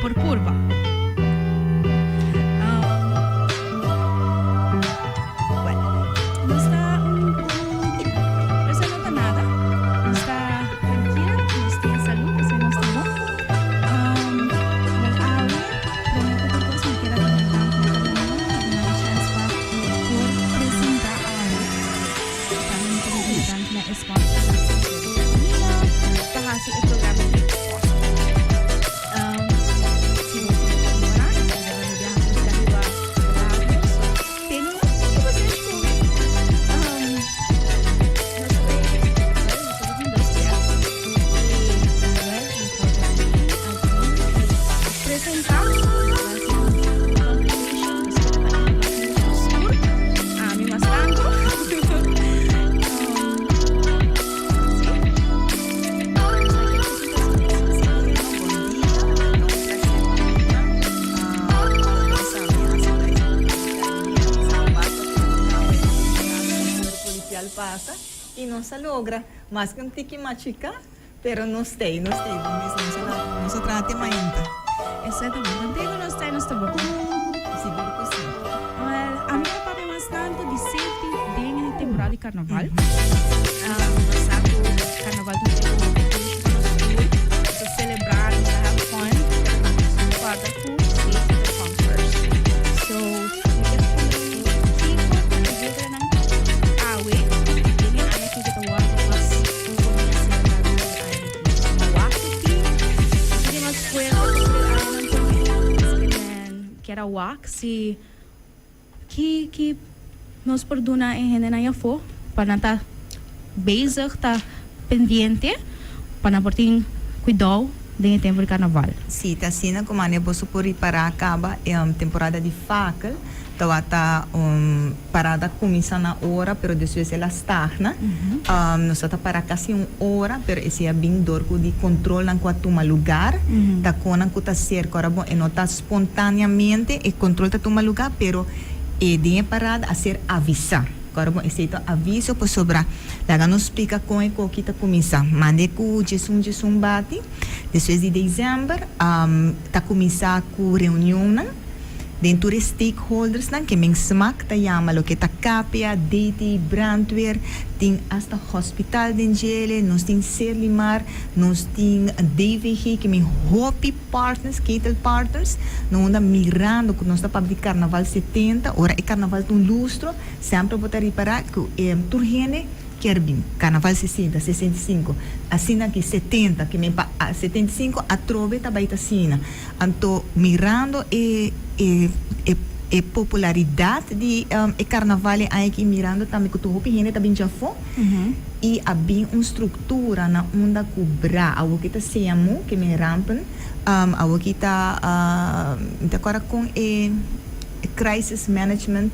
por purba. Well, nos ta un un esei no ta nada. Nos ta trankil, nos tin salud, esei nos ta bon. Well, awe prome ku tur kos mi kier a duna danki na kada uno ku a duna mi chèns pa por presentá awe. Tambe mi ta duna danki na e sponsornan pa hasi e programa aki posibel. Si bo tin preguntanan, bo ta biaha busca riba radio, so tene un tiki pasenshi cu mi. Nos ta bay, well, nos ta tin dos guests y, well, mi ta bay algun presenta. Nos ta bay haci un conversation, nos ta bay un oscur. Ami mas tanto. Pasa y nos a logra mas que un tiki machica pero nos stay nos stay bo mes nos a traha te mainta. Exactamente contigo nos stay nos ta bon. Sigur cu si. Well ami ta papia mas tanto di safety den e temporada di carnaval. Nos sa cu carnaval ta un tempo hopi dushi pa nos tur. Nos ta celebra, nos ta have fun, pero tambe nos ta corda cu safety ta come first. So mi kier puntra kico ta e reglanan awe den e aña aki cu ta wordo mas como e celebra tur e aña aki. Ma wak cu tin un tiki mas fuerte cu tur e añanan prome. Así que men kier a wak si. Ki ki nos por duna e hendenan ei afó pa nan ta bezig, ta pendiente pa nan por tin kuidou den e tempu di karnaval? Sí, ta asina ku manera boso por ripará kaba e temporada di fakel tabata un parada kuminsá na ora pero despues el a stagna. Nos ta para kasi un ora pero esei a bin dor ku di kontrolnan ku a tuma lugar ta konan ku ta serka ora bon e no ta Spontaneamente e control ta tuma luga, pero e den e parada a ser avisa. Ora bon esey ta aviso pasobra laga nos splica con e coki ta cuminsa. Mande cu djesun djesun bati, despues di december ta cuminsa cu reunionnan den tur e stakeholdersnan ke men smaak ta yama loke ta KPA, DT, brandweer, tin hasta hospital den djele, nos tin Serlimar, nos tin DVG ke men hopi. Partners, Ketel Partners, no unda mirando cu nos ta papia di Carnaval 70, ora e Carnaval ta un lustro, semper bo ta ripara cu e tur hende kier bin. Carnaval 60, 65, asina aki 70, ke men pa 75 atrobe ta bay ta asina. Anto mirando e e e e popularidad di e Carnaval e aña aki, mirando tambe cu tur hopi hende ta bin djafo, I a bin un struktura na unda ku bra awoki ta seña mu ke men rampen awoki ta mi ta kòrda kon e crisis management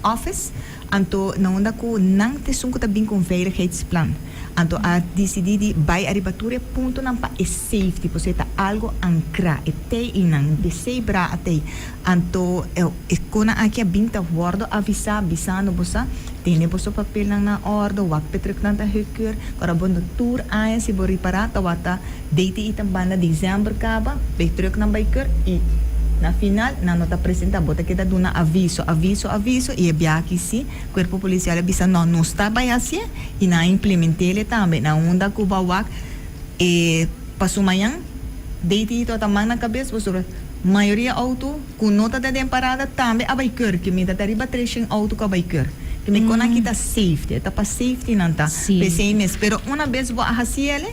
office anto na unda ku nan ta esun ku ta bin ku un veiligheidsplan anto a disidí di bai ariba tur e puntonan pa e safety pasobra e ta algo ankrá e tei einan p'esei bra a tei anto e konan aki a bin ta wòrdu avisá bisando bo sa Tene boso papelnan na ordo, wak p'e truknan ta hukkeur, ora bo no tur aña si bo ripará tawata DTI ta banda december kaba, p'e truknan bai keur i na final nan no ta presenta, bo ta keda duna aviso, aviso, aviso i e biaha aki si Cuerpo Policial a bisa no, nos ta bai hacié i nan a implement'é tambe na unda ku bo a wak e paso mañan DTI tawata man na kabes pasobra mayoria auto. Ku no ta ta den parada tambe a bai keur ke mi ta ta riba treshen auto ku a bai keur ke mi kon aki ta safety e ta pa safety nan ta pesey mes pero una bes bo a hasi ele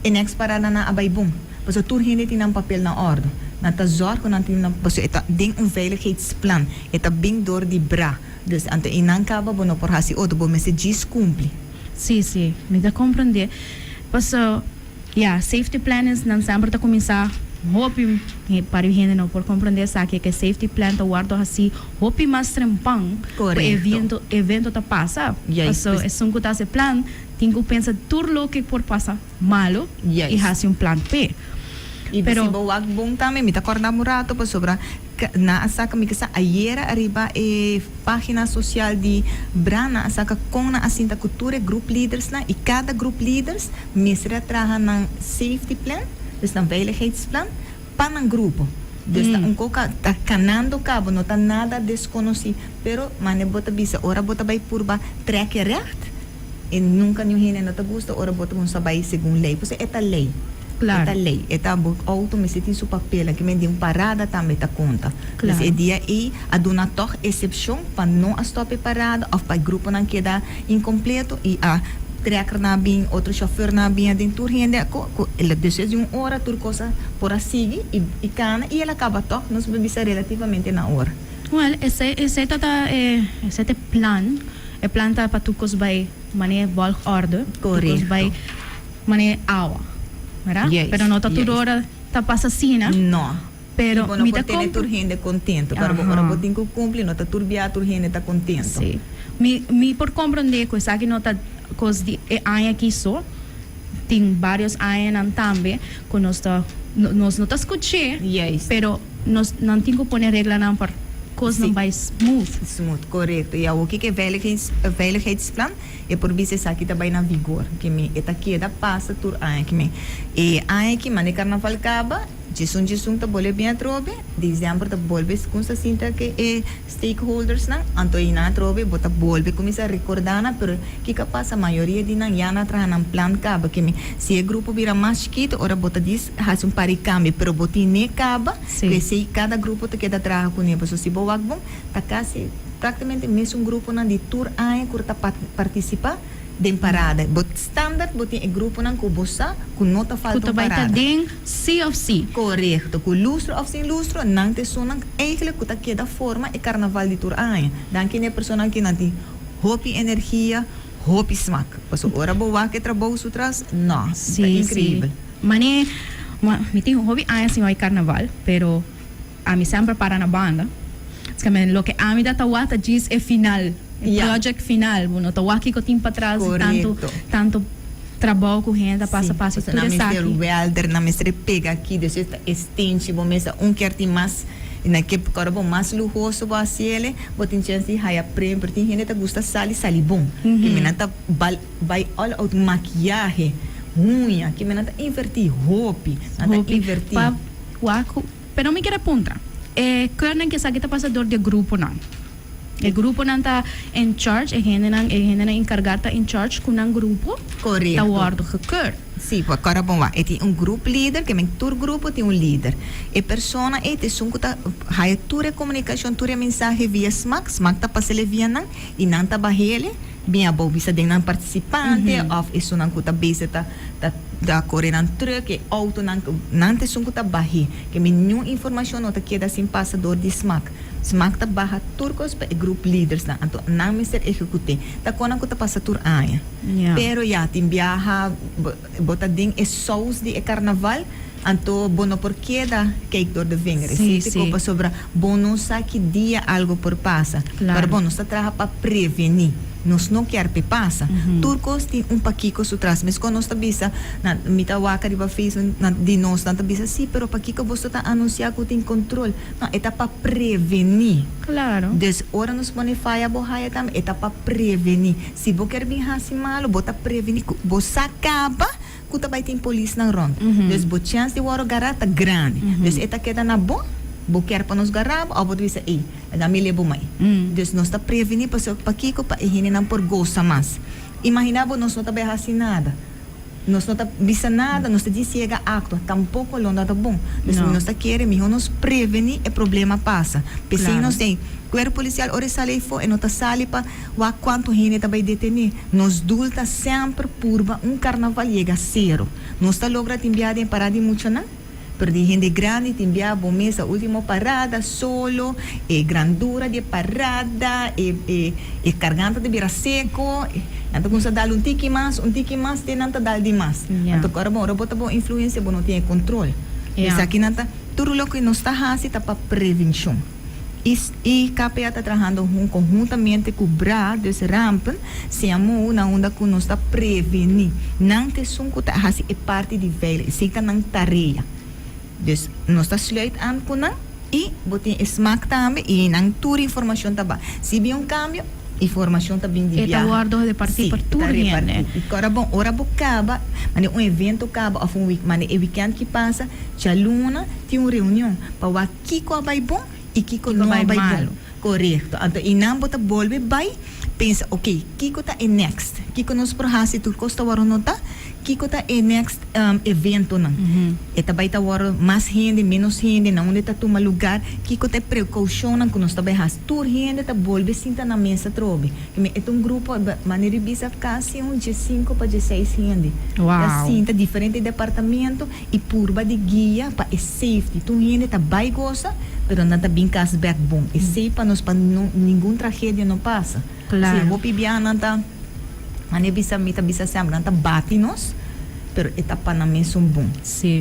e next parada nan a bai bon pasobra tur hende tin nan papel na ordo nan ta zorg ku nan tin nan pasobra e ta den un veiligheidsplan e ta bin door di bra dus anto e nan kaba bo no por hasi otro bo mester djis kumpli. Sí sí mi ta komprende paso. Ya, safety plan es nan semper ta kuminsá hopi pa ri hende no por komprendé esaki ke safety plan ta wòrdu hasí hopi mas trempan ku e evento evento ta pasa. Paso esun ku ta hasi e plan tin ku pensa tur loke por pasa malo i hasi un plan p'e. I si bo wak bon tambe mi ta kòrda un rato pasobra nan a saka mi kisa ayera ariba e pagina sosial di bra nan a saka kon nan a sinta ku tur e group leadersnan i kada group leaders mester a traha nan safety plan, dus nan veiligheidsplan, Pa nan grupo. Dus ta un kos ta kanando kaba, no ta nada deskonosí. Pero mane bo ta bisa ora bo ta bai purba trek e recht, e nunka niun hende no ta gusta ora bo ta kuminsá bai segun lei. Pasobra e ta lei. E ta lei. E ta bo outo mester tin su papelnan, ke men den un parada tambe ta konta. Dus e dia ei a duna tòg esepshon pa no a stòp e parada òf pa e gruponan keda inkompleto i a trekkernan a bin, otro shòfernan a bin aden, tur hende a ku ku despues di un ora tur kos a por a sigui i kana i el a kaba tòg nos por bisa relativamente na ora. Well, esei esei ta ta e esei ta e plan. E plan ta pa tur kos bai manera volgorde, tur kos bai manera awa, verdad? Pero no ta tur ora ta pasa asina. No. Pero I bo no mi por ta tene tur hende contento. Pero bo ora bo tin cu cumpli, no ta tur bia tur hende ta contento. Sí. Mi mi por comprende cu esaki no ta cos di e aña aki so. Tin varios añanan tambe cu nos ta nos no ta scuch'é, pero nos nan tin cu pone reglanan pa cosnan bay smooth. Smooth, corecto. Y awo kiko e veiligheidsplan e por bisa esaki ta bay na vigor. Ke mi e ta keda pasa tur aña. Ke mi e aña aki manda e carnaval caba. Djesun djesun ta bolbe bin atrobe, december ta bolbe cuminsa sinta cu e stakeholdersnan, anto eynan atrobe bo ta bolbe cuminsa recorda nan, pero kico a pasa mayoria di nan ya nan a traha nan plan caba, keme si e grupo bira mas chikito ora bo ta dis haci un par di cambio, pero bo tine caba cu esey cada grupo ta keda traha cune, pasobra si bo wak bon ta casi practicamente mesun gruponan di tur aña cu ta participa. Den parada. Bo standard bo tin e gruponan ku bo sa ku no ta Ku falta ta un bai ta parada. den sí of sí. Korekto. Ku lustro of sin lustro, nan ta esunnan eigenlijk ku ta keda forma e karnaval di tur aña. Danki na e personanan ki nan tin hopi energia, hopi smak. Pasobra ora bo wak e trabou su tras, no, ta Sí, sí. inkreibel. Mane, mi tin hopi aña sin bai karnaval, pero ami semper para na banda. Esaki loke ami ta ta wak ta djis e final. E project final, bo no ta wak kiko tin patras di tantu tantu trabou ku hende ta pasa pasa tur Nan esaki. mester welder, nan mester e pega aki, despues ta e stenchi bo mester un kier tin mas na ke kòrda bo mas luhoso bo hasi ele, bo tin chèns di haya premio, pero tin hende ta gusta sali sali bon, ke mi nan ta bal bai all out makiahe, huña, ke mi nan ta invertí hopi, nan ta Hopi invertí. pa wak ku, pero mi kier a puntra, e keurnan ke esaki ta pasa dor di e gruponan? E gruponan ta in charge, e hendenan, e hendenan encargá ta in charge ku nan grupo ta Korekto. wòrdu gekeurd. Sí, por kòrda bon wak. E tin un grup lider, ke men tur grupo tin un lider. E persona ei ta esun ku ta haya tur e komunikashon, tur e mensahe via smak. Smak ta pas'el via nan i nan ta bah'el bin abou bisa den nan partisipante òf esunnan ku ta bezig ta ta ta kore nan trùk, e outonan ku nan ta esun ku ta bah'é. Ke men niun informashon no ta keda sin pasa dor di smak. Smak ta baha tur kos pa e group leadersnan, anto nan mester ehekut'é. Ta konan ku ta pasa tur aña. Pero ya, tin biaha bo ta den e sous di e karnaval, anto bo no por keda kijk door de vinger. Esei ta ko pasobra bo no sa ki dia algo por pasa. Pero bon, nos ta traha pa prevení. Nos no kier p'e pasa. Tur kos tin un pakiko su tras. Meskos nos ta bisa, nan, mi ta wak riba Facebook, nan di nos, nan ta bisa, sí, pero pakiko boso ta anunsiá ku tin kontrol? No, e ta pa prevení. Claro. Dus ora nos pone faya bo haya tambe, e ta pa prevení. Si bo kier bin hasi malo, bo ta prevení ku bo sa kaba ku ta bai tin polisnan rond. Dus bo chèns di wòrdu gará ta grandi. Dus e ta keda na bo, bo kier pa nos gará bo òf bo ta bisa, ey, laga mi lebo mai. Dus nos ta prevení pasobra pakiko? Pa e hendenan por gosa mas. Imaginá bo nos no ta bai hasi nada. Nos no ta bisa nada, nos ta djis yega actua, tampoco lo no ta bon. Dus No. nos ta kere miho nos preveni e problema pasa. P'esey Claro. nos den cuerpo policial ora e sali eyfo e no ta sali pa wak cuanto hende ta bay detene. Nos doel ta semper purba un carnaval yega cero. Nos ta logra tin bia den parada di muchanan, pero di hende grandi tin bia bo mes a ultimo parada solo, e grandura di e parada, e e e karganta ta bira seko, nan ta kumsa dal un tiki mas, un tiki mas te nan ta dal di mas. Anto ku ora bon ora bo ta bon influensia bo no tin e kontrol. Esaki nan ta tur loke nos ta hasi ta pa prevenshon. I i KPA ta trahando hun konhuntamente ku bra, dus rampen, CMO na unda ku nos ta prevení. Nan ta esun ku ta hasi e parti di veilig, esei ta nan tarea. Dus nos ta sluit aan ku nan i bo tin e smak tambe i nan tur informashon ta ba. Si bin un kambio, Informacion ta bin di E ta biaha. wordo reparti Sí, pa e tur ta hende. reparti. Y ora bon, ora bo caba, mane un evento caba of un week, mane e weekend ki pasa, djaluna tin un reunion pa wak kico a bay bon y kico Kico no a bay bay bon. malo. Corecto. Anto eynan bo ta bolbe bay pensa, ok, kico ta e next? Kico nos por haci? Tur cos ta worde nota. Kico ta e next eventonan? E ta bay ta worde mas hende, menos hende, na unda e ta tuma lugar? Kico ta e precaucionnan cu nos ta bay haci? Tur hende ta bolbe sinta na mesa atrobe. Keme e ta un grupo, manera di bisa casi un 15 pa 16 hende. Ta sinta diferente departamento y purba di guia pa e safety. Tur hende ta bay goza, pero nan ta bin cas bek bon. Esey pa nos pa no ningun tragedia no pasa. Si hopi biaha nan ta, manera bisa mi ta bisa semper, nan ta bati nos, pero e ta pa nan mesun bon.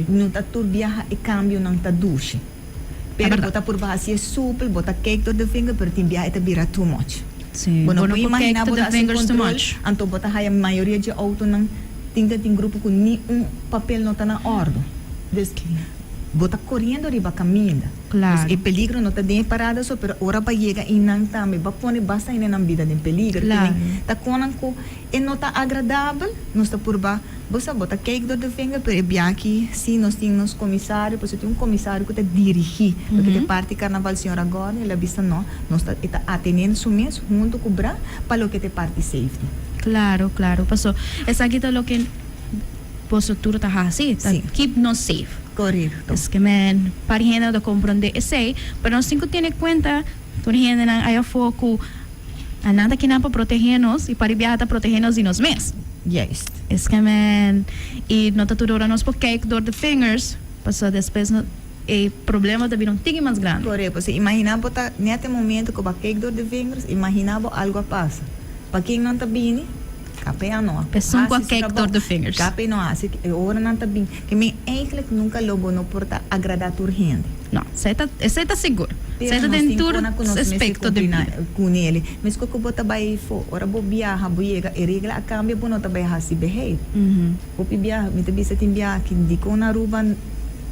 No ta tur biaha e cambionan ta dushi. Pero bo ta purba haci e supel, bo ta kijk door de vinger, pero tin biaha e ta bira too much. Bo no por imagina bo ta haci control, anto bo ta haya mayoria dje autonan tin ta tin grupo cu ni un papel no ta na ordo. Dus bo ta coriendo riba caminda. Dus e peligro no ta den e parada so, pero ora bo a yega eynan tambe bo a pone basta hende nan bida den peligro. Ta conan cu e no ta agradabel, nos ta purba, bo sa, bo ta kijk door de vinger, pero e biaha aki si nos tin nos comisario, pasobra tin un comisario cu ta dirigi loke ta e parti carnaval, señora Gordon, el a bisa no, nos ta, e ta atene su mes hunto cu bra pa loke ta e parti safety. Claro, claro, paso esaki ta loke boso tur ta haci, ta keep nos safe. Corecto. Es ke men par hende ta comprende esey, pero nos tin cu tene cuenta tur hendenan aya afo cu nan ta kinan pa protehe nos y par di biaha ta protehe nos di nos mes. Juist. Es ke men y no ta tur ora nos por kijk door de vingers, pasobra despues no e problema ta bira un tiki mas grandi. Corecto. Si imagina bo ta net e momento cu bo a kijk door de vingers, imagina bo algo a pasa. Pa ken nan ta bini? KPA no a Esun cu a haci su kijk trabou. door de vingers. KPA no a haci, e ora nan ta bin. Ke men eigenlijk nunca lo bo no por ta agrada tur hende. No, esey ta, esey ta sigur. Pero Esey ta nos den tin tur cona cu nos mester aspecto de cumpli na bida. cunele. Mesco cu bo ta bay fo, ora bo biaha, bo yega, e regla a cambia, bo no ta bay haci behave. Hopi biaha, mi ta bisa tin biaha ki dicon na Aruba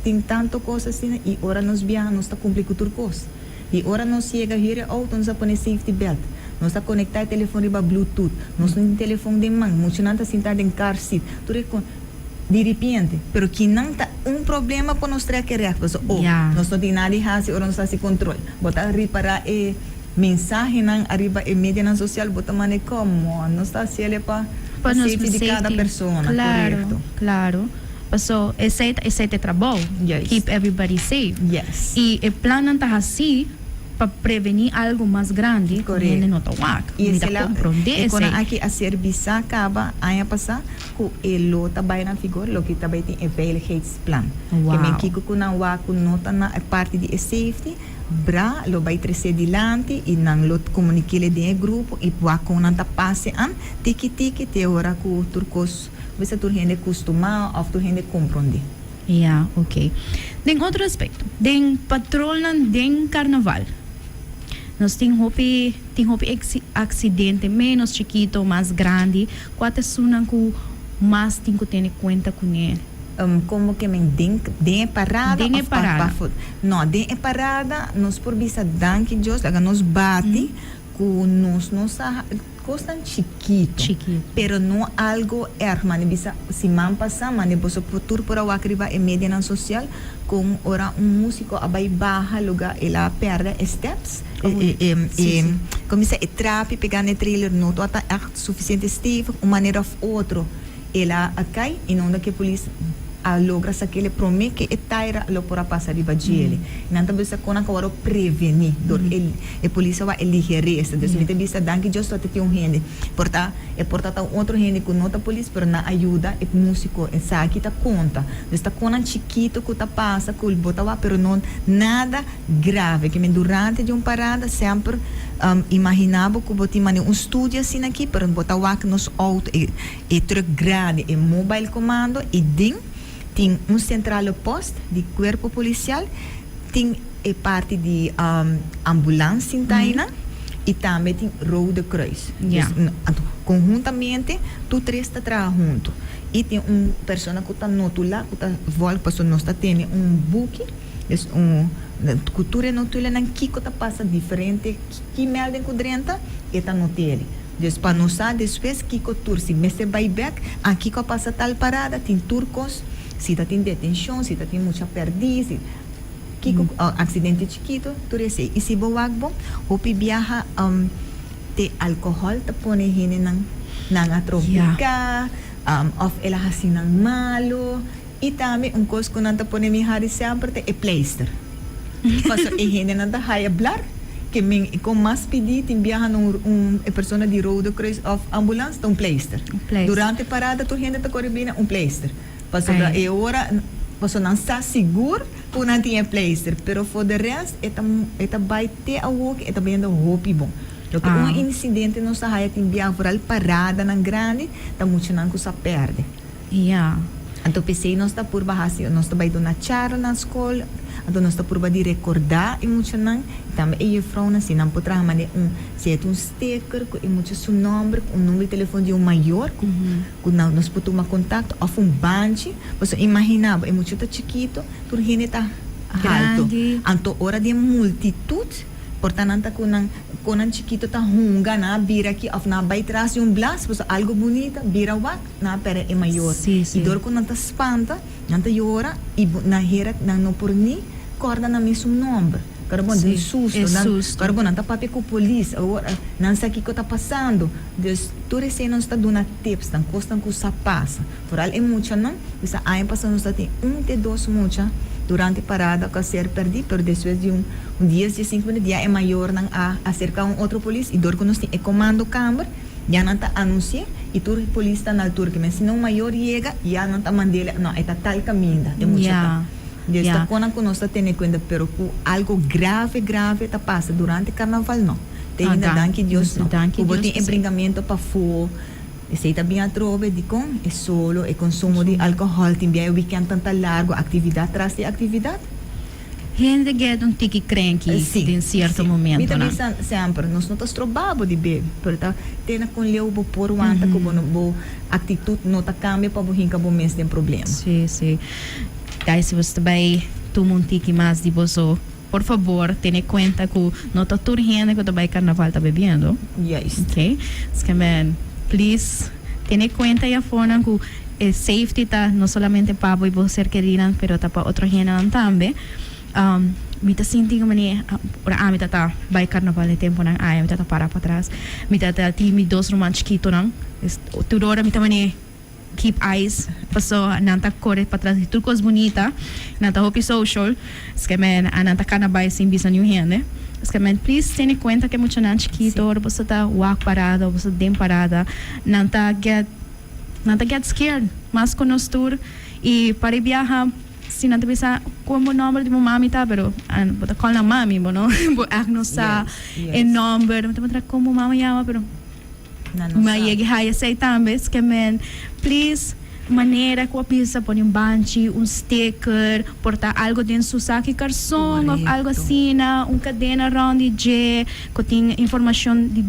tin tanto cos asina y ora nos biaha nos ta cumpli cu tur cos. Y ora nos yega huur e auto nos a pone safety belt, nos a conecta e telefon riba bluetooth, nos no tin telefon den man, muchanan ta sinta den car seat, tur e con. Di ripiente. Pero kinan ta un problema pa nos trek e recht, pasobra oh, nos no tin nada di haci ora nos haci control. Bo ta ripara e mensahenan ariba e medianan social, bo ta manda come on, nos ta haciele pa Pa nos safety di cada safety. persona, Claro, corecto. claro. Paso esey ta esey ta e trabou, Juist. keep everybody safe. Yes. Y e plannan ta haci pa preveni algo mas grandi cu hende no ta wak. Y Mi ta esey la comprende e cona esey. aki a ser bisa caba aña pasa cu e lo ta bay na vigor, loke ta bay tin e veiligheidsplan. Ke men kico cu nan wak cu no ta na e parti di e safety, bra lo bay trece dilanti y nan lo comuniquele den e grupo y wak con nan ta pase an tiki tiki te ora cu tur cos bisa tur hende custuma of tur hende comprende. Ja, ok. Den otro aspecto, den patrolnan den carnaval, nos tin hopi, tin hopi accidente, menos chikito, mas grandi, cua ta esunnan cu mas tin cu tene cuenta cune? Como ke men den den e parada Den e of pa parada. pafo? No, den e parada nos por bisa danki Dios, laga nos bati cu nos no sa cosnan chikito, Chikito. pero no algo erg. Mane bisa siman pasa, mane boso por tur por a wak riba e medianan social con ora un musico a bay baha luga el a perde e steps, Oh, e, e, si, e, si. como bisa e trapi pega na e trailer no tabata echt suficiente stevig, un manera of otro. El a cay y na unda cu e polis a logra saquele prome cu e taira lo por a pasa riba djele. Nan ta bisa con nan ka worde preveni door e polis a wak e ligereza. Dus mi ta bisa danki Dios tawata tin un hende. Por ta e por ta ta un otro hende cu no ta polis pero nan a yuda e musico esaki ta conta. Dus ta con nan chikito cu ta pasa cu bo ta wak pero no nada grave. Ke men durante di un parada semper imagina bo cu bo tin mane un studio asina aki pero bo ta wak nos auto e E truck grandi, e mobile commando y den tin un centrale post di cuerpo policial, tin e parti di ambulance sinta aynan y tambe tin Rode Kruis. Dus anto conhuntamente tur tres ta traha hunto y tin un persona cu ta notula cu ta volg pasobra nos ta tene un buki, dus un. Ku tur e notulennan kiko ta pasa diferente, ki melding ku drenta, e ta not'el. Dus pa nos sa despues kiko tur, si mester bai bek, a kiko a pasa tal parada, tin tur kos, si ta tin detenshon, si ta tin mucha pèrdí, si kiko, aksidente chikito, tur esei. I si bo wak bo, hopi biaha te alkohòl ta pone hendenan nan a trompiká, òf el a hasi nan malu. I tambe un kos ku nan ta pone mi hari semper ta e pleister. Pasobra e hendenan ta haya blar ke men e kon mas pidi tin biaha na un un e persona di Rode Kruis òf ambulans ta un pleister. Durante parada tur hende ta kore bini un pleister. Pasobra e ora pasobra nan sa sigur ku nan tin e pleister pero for de rest e ta e ta bai te awoki e ta bayendo hopi bon. Loke un insidente nos ta haya tin biaha foral paradanan grandi ta muchanan ku sa pèrdè. Ja. Anto p'esei nos ta purba hasi, nos ta bai duna charla na skol, anto nos ta purba di rekordá e muchanan i tambe e jufrounan si nan por traha manera un seta un sticker ku e mucha su nòmber ku un number di telefòn di un mayor ku ku nan nos por tuma kontakto òf un banchi, pasobra imaginá bo e mucha ta chikito tur hende ta halto, anto ora di e multitut. Por ta nan ta ku nan konan chikito ta hunga, nan a bira aki òf nan a bai tras di un blas, pasobra algu bunita, bira wak, nan a pèrdè e mayor. I dor ku nan ta spanta, nan ta yora i bo nan hera nan no por ni kòrda nan mesun nòmber. Kòrda bon, den susto, nan kòrda bon nan ta papia ku polis, awor nan sa kiko ta pasando. Dus tur esei nos ta duna tipsnan, kosnan ku sa pasa. Foral e muchanan, bisa aña pasa nos ta tin un te dos mucha durante parada ku a ser pèrdí, pero despues di un dies, diesinku minüt ya e mayornan a aserká un otro polis i dor ku nos tin e komando kamber ya nan ta anunsi'é i tur polis ta na altura kimen si no un mayor yega ya nan ta mand'é no e ta tal kaminda e mucha ta. Des ta konan ku nos ta tene kuenta pero ku algu grave grave ta pasa durante karnaval no. Te ainda danki Dios no. Ku bo tin e brinkamento pafó. Esei ta bin atrobe dikon e solo e konsumo di alkohòl tin bia e wikèntnan ta largu, aktividat tras di aktividat. Hende get un tiki krenki den sierto momentonan. Mi ta bisa semper, nos no ta stroba bo di bebe, pero ta tene kon leu bo por wanta ku bo bo aktitut no ta kambia pa bo hinka bo mes den problema. Sí, sí. Guys, si boso ta bai tuma un tiki mas di boso, por fabor tene kuenta ku no ta tur hende ku ta bai karnaval ta bebiendo. Juist. Ok. Skemen, please tene kuenta i afornan ku e safety ta no solamente pa bo i bo ser kerinan pero ta pa otro hendenan tambe. Mi ta sinti como ni ora ami ta ta bai carnaval e temponan aya mi ta ta para patras mi ta ta tin mi dos ruman chikitonan tur ora mi ta mane keep eyes paso nan ta kore patras di tur kos bunita nan ta hopi social eskemen nan ta kana bai sin bisa niun hende eskemen please tene kuenta ku e muchanan chikito ora boso ta wak parada o boso ta den parada nan ta get Nan ta get scared mas ku nos tur i pa di biaha si nan ta bisa kon bo nomber di bo mami ta pero bo ta call nan mami bo no bo echt no sa e nomber bo ta puntra kon bo mama yama pero mi a yega haya esei tambe eske men please manera ku a bisa pone un banchi un sticker por ta algo den su saki karson of algo asina un kadena rond di dje ku tin informashon di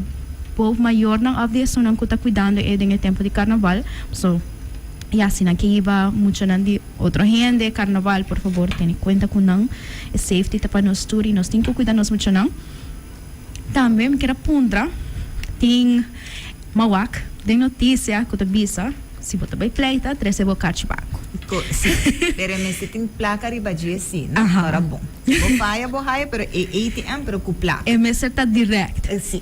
Bo mayornan of di esunnan ku ta kuidando e den e tempu di karnaval. So, ya si nan ke hiba muchanan di otro hende karnaval, por fabor tene kuenta ku nan. E safety ta pa nos tur i nos tin ku kuida nos muchanan. Tambe mi kier a puntra, tin mawak den notisia ku ta bisa si bo ta bai pleita trese bo karchi banko. Si, pero e mester tin plaka riba dje si, no? Ora bon. Bo faya bo haya pero e ATM pero ku plaka. E mester ta direct. Si.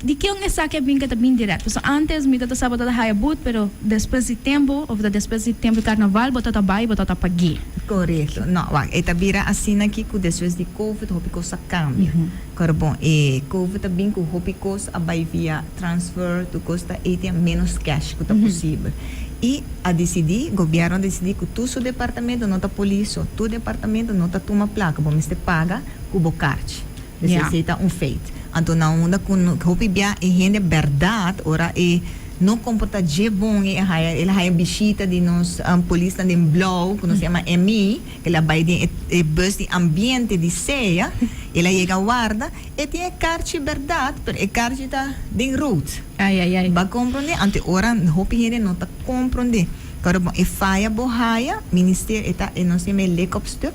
Di kion esaki a bin ke ta bin direct? Pasobra antes mi ta ta sa bo ta ta haya but pero despues di tempu of ta despues di tempu di karnaval bo ta ta bai bo ta ta pag'é. Korekto. No, wak, e ta bira asina aki ku despues di covid hopi kos a kambia. Kor bon, e covid a bin ku hopi kos a bai via transfer, tur kos ta ATM menos cash ku ta posibel. I a disidí, gobièrnu a disidí ku tur su departamento no ta polis so, tur departamento no ta tuma plaka, bo mester paga ku bo karchi. Dus esei ta un feit. Anto na unda ku hopi bia e hende bèrdat ora e no komportá dje bon e haya el a haya bishita di nos polisnan den blou ku nos yama MI, el a bai den e bus di ambiente di sea, el a yega warda, e tin e karchi bèrdat pero e karchi ta den rood. Ai ai ai. Ba komprondé? Anto e ora hopi hende no ta komprondé. Kòrda bon, e faya bo haya, ministerio e ta e nos yama e lek op stuk,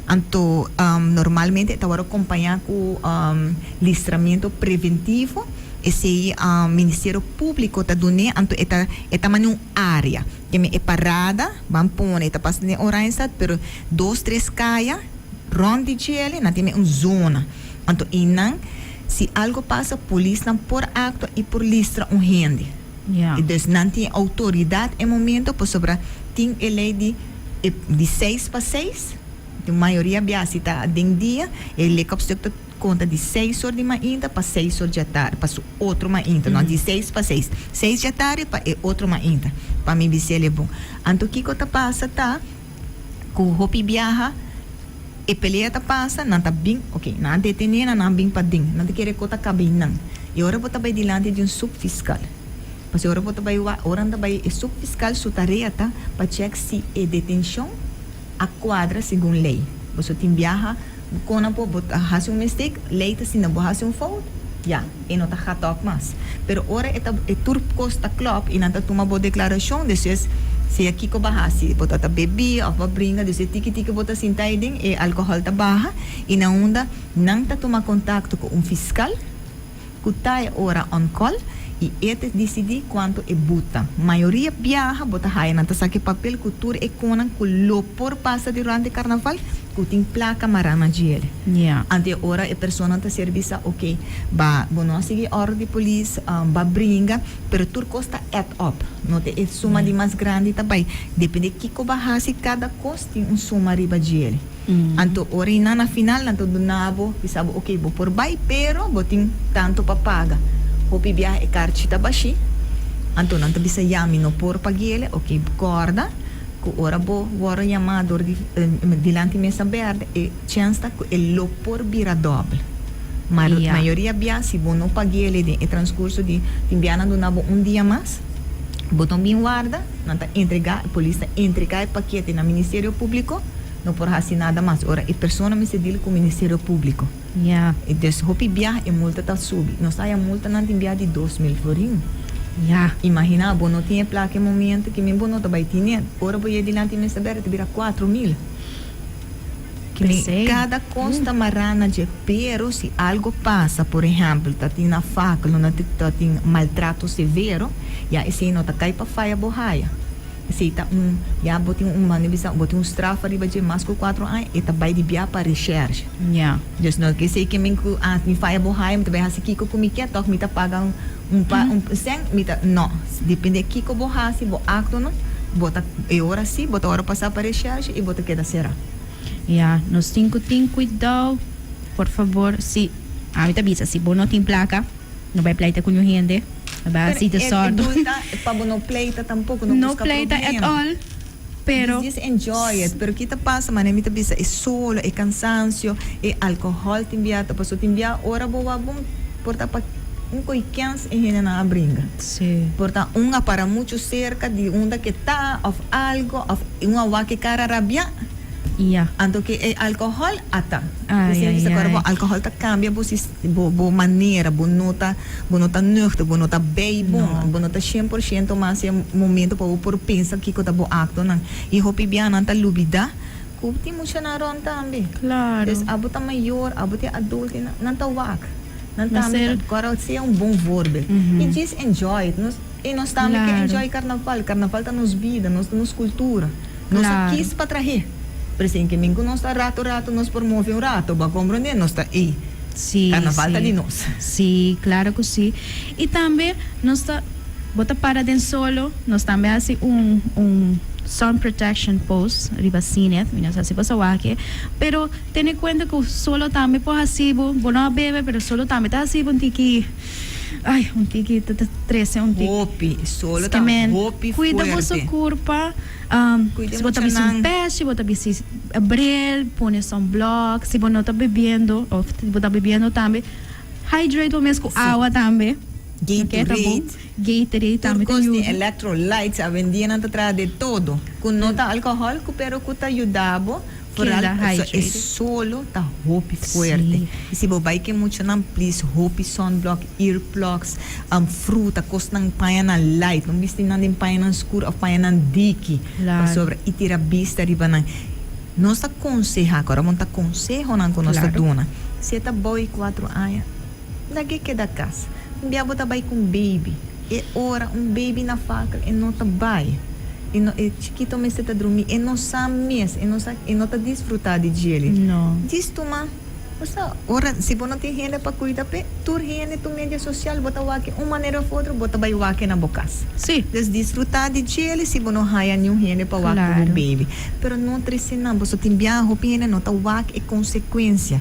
anto normalmente e ta wòrdu kompañá ku listramentu preventivo, esei Ministerio Públiko ta dun'é, anto e ta e ta manda un área, ke men e parada ban pone e ta pasa den Oranjestad pero dos tres kaya rònt di djele nan tin un zona, anto einan si algu pasa polisnan por aktua i por listra un hende. Ja. I dus nan tin e outoridat e momento pasobra tin e lei di e di seis pa seis, di mayoria bia si ta den dia e lekopstuk ta konta di seis or di mainta pa seis or djatardi pa su otro mainta, no di seis pa seis, seis djatardi pa e otro mainta, pa mi bisel e bon. Anto kiko ta pasa ta ku hopi biaha e pelea ta pasa, nan ta bin, ok, nan a detene nan, nan a bin paden, nan ta kere ku ta kaba einan. I ora bo ta bai dilanti di un subfiscal, pasobra ora bo ta bai wak, ora nan ta bai, e subfiscal su tarea ta pa chèk si e detenshon a kuadra segun lei. Boso tin biaha, bo kona por, bo ta hasi un mistake, lei ta asina, bo hasi un fout, ya, e no ta gaat op mas. Pero ora e ta, e tur kos ta klòp i nan ta tuma bo deklarashon, despues sea kiko bo a hasi, bo ta ta bebí òf bo a bringa, despues tiki tiki bo ta sinta ei den, e alkohòl ta baha i na unda nan ta tuma kontakto ku un fiskal ku ta e ora on call i e ta disidí kuantu e but ta. Mayoria biaha bo ta haya nan ta saka e papel ku tur e konan ku lo por pasa durante karnaval ku tin plaka mará na djele. Anto e ora e personanan ta ser bisa ok ba bo no a sigui òrdu di polis, ba bringa, pero tur kos ta add up, no ta e suma di mas grandi ta bai depende kiko bo a hasi kada kos tin un suma riba djele. Anto ora i nan na final nan ta duna bo, bisa bo ok bo por bai pero bo tin tanto pa paga. Hopi biaha e karchi ta bashí, anto nan ta bisa ya mi no por pagu'ele, ok kòrda ku ora bo wòrdu yamá dor di dilanti mesa bèrdè e chèns ta ku e lo por bira dòbel. Ma mayoria bia si bo no pagu'ele den e transkurso di tin bia nan duna bo un dia mas, bo ta bin warda, nan ta entregá, e polis ta entregá e pakete na Ministerio Públiko. No por haci nada mas ora e persona mester deal cu Ministerio Publico. Ja. E dus hopi biaha e multa ta subi. Nos ta haya multanan tin biaha di 2000 florin. Ja. Imagina bo no tin e placa e momento ki men bo no ta bay tine. Ora bo yega dilanti mester berde ta bira 4000. Ki men Pesey. cada cos ta mara na dje. Pero si algo pasa, por ehempel ta tin na fakel no ta tin maltrato severo, ya esey no ta cay pa faya bo haya. Esei ta un, ya bo tin un manda bisa, bo tin un straf ariba dje mas ku kuatro aña, e ta bai di bia pa reshèrshe. Ya. Dus no ke esei ke men ku ah mi faya bo haya mi ta bai hasi kiko ku mi ke tòg mi ta paga un un pa un sèn mi ta no, depende kiko bo hasi bo aktonan bo ta e ora si bo ta ora pasa pa reshèrshe i bo ta keda será. Ya, nos tin ku tin kuidou por fabor si ami ta bisa si bo no tin plaka. No bai pleita ku niun hende. No bai hasi desòrdu. Pero e dulta pa bo no pleita tampoko, no No buska pleita at problema. all, pero. Just enjoy it. Pero ki ta pasa manera mi ta bisa e solo, e kansansio, e alkohòl tin bia ta paso tin bia ora bo wak bon por ta pa un koi kens e hendenan a bringa. Sí. Por ta un a para muchu serka di unda ke ta òf algo òf un a wak e kara rabiá. Ya. Anto ke e alkohòl a ta. Ai, P'esei ai, mi ta kòrda bo ai. alkohòl ta kambia bo sis bo bo manera, bo no ta bo no ta nuchter, bo no ta bei bon, No. bo no ta 100% mas e momento pa bo por pensa kiko ta bo aktonan. I hopi bia nan ta lubidá ku tin muchanan rònt tambe. Klaro. Dus abo ta mayor, abo ta e adulto i nan nan ta wak. Nan Nan tambe ser. ta kòrda sea un bon voorbeeld. I djis enjoy it. Nos i nos tambe ke Klaro. enjoy karnaval. Karnaval ta nos bida, nos ta nos kultura. Nos a Claro. kis pa trah'é. Presien ke min ku nos ta rato rato nos por move un rato, bo a komprondé? Nos ta ei. Sí, Karnaval ta sí. di nos. Sí, claro ku sí. I tambe nos ta, bo ta para den solo, nos tambe a hasi un un sun protection post riba Zenith, mi no sa si bo sa wak e, pero tene kuenta ku solo tambe por hasi bo, bo no a bebe pero solo tambe ta hasi bo un tiki. Ay, un tiki ta ta trece un tiki. Hopi, solo ta Skemen, hopi cuida boso fuerte. curpa, Cuida si bo ta bisti un muchanan. pes, si bo ta bisti bril, pone sunblock, si bo no ta bebiendo of si bo ta bebiendo tambe, hydrate bo mes cu awa tambe. Ok, ta bon. Gatorade. Gatorade Tur tambe ta cos di yuda. electrolytes, awendia nan ta traha de todo, cu no ta alcohol, cu pero cu ta yuda bo. Vooral keda paso e hydrated. Solo ta hopi fuerte. Y si bo bai ke muchanan, please, hopi sunblock, earplugs, fruta, cosnan, pañanan light. No bisti nan den pañanan scur of pañanan diki. Pasobra y tira bista riba nan. Nos ta conseha, cu ora bo ta consehonan cu nos ta duna. Si e ta bou y 4 aña, lag'e keda cas. Un bia bo ta bai cu un baby. E ora un baby na fakel e no ta bai. E no, e chikito mester ta drumi. E no sa mes, e no sa, e no ta disfruta di djele. No. Djis tuma, bo sa, ora si bo no tin hende pa cuida p'e, tur hende, tur media social bo ta wak un manera of otro bo ta bai wak na bo cas. Dus disfruta di djele si bo no haya niun hende pa wak ku bo baby. Pero no trese nan, boso tin biaha hopi hende no ta wak e consecuencia.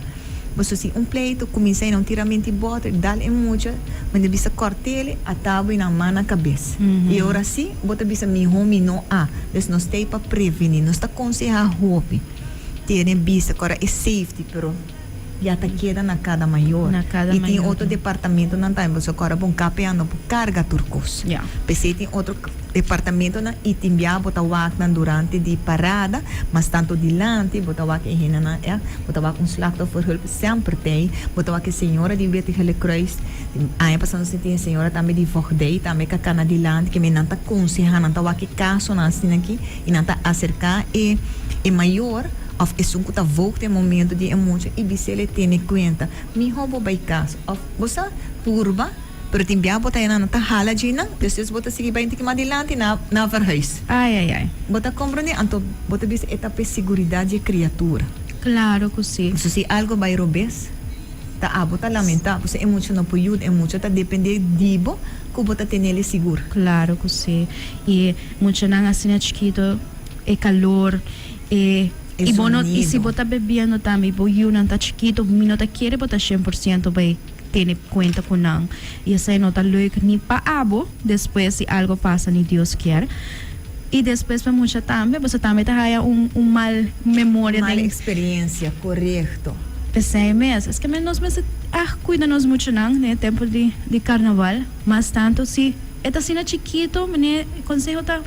Boso si un pleito cuminsa y nan tiramenti boter dal e mucha, bo ta bisa cortele a tabo y nan man na cabes. Y ora si bo ta bisa miho mi no a. Dus nos ta ey pa preveni, nos ta conseha hopi. Tene bista cora e safety pero ya ta keda na cada mayor. Na cada Y tin mayor. otro departamentonan tambe boso cora bon KPA no por carga tur cos. P'esey tin otro departamentonan y tin bia bo ta wak nan durante di parada, mas tanto dilanti bo ta wak e hendenan e, bo ta wak un slachtofferhulp semper t'ey, bo ta wak e señora di Wit Gele Kruis, aña pasa nos tin e señora tambe di Voogdij tambe ka cana dilanti, ke men nan ta conseha, nan ta wak e casonan asina aki y nan ta acerca e e mayor of esun cu ta voogd e momento di e mucha y bisele tene cuenta, miho bo bay cas of bo sa purba. Pero tin bia bo ta yena nan ta hala dje nan, despues bo ta sigui bai un tiki mas dilanti na na verhuis. Ai ai ai. Bo ta comprende? Anto bo ta bisa e ta p'e seguridad dje criatura. Claro cu si. So si algo bai robes, ta abo ta lamenta, pasobra e mucha no por yuda, e mucha ta depende di bo cu bo ta tenele sigur. Claro cu si. Y muchanan asina chikito, e calor, e E y bo no, y si zonido. bo ta bebiendo tambe y bo yiunan ta chikito, mi no ta kere bo ta 100% bai tene cuenta cu nan y esey no ta leuk ni pa abo despues si algo pasa ni Dios kier y despues pa mucha tambe boso tambe ta haya un un mal memoria Mal den experiencia, corecto. Pesey mes es ke nos mester ah cuida nos muchanan den e tempo di di carnaval mas tanto si e ta asina chikito mene conseho ta